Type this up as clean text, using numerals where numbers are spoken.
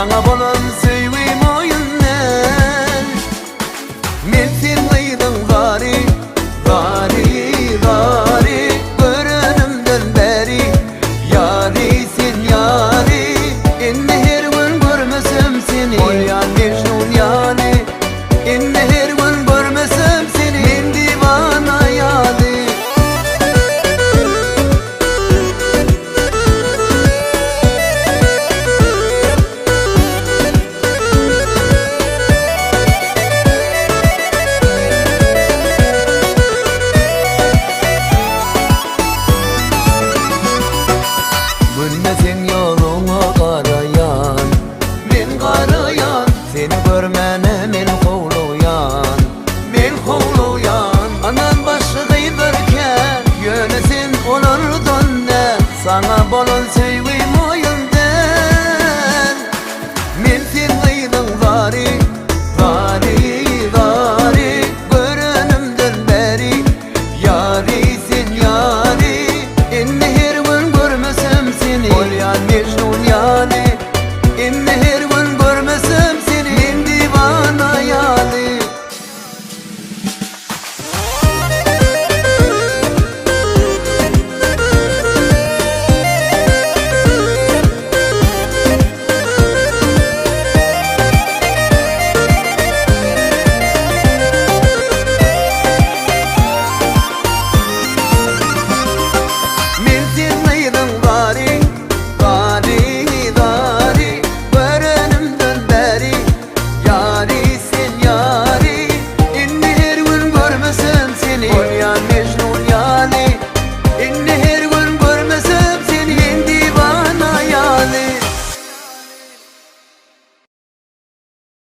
Saňa bolan söýgim oýun däl. Men sen gyzyň zary, zary, zary Görenimden bäri ýary sen ýary Indi her gün görmesem seni Bolýan Mejnun ýaly Indi her gün görmesem seni Men diwana ýaly. Günde seň ýoluňa garaýan Men garaýan Seni görmäne men howlugýan Men howlugýan Anam başga gyzlar kän Ýöne sen olardan däl Saňa bolan söýgüm.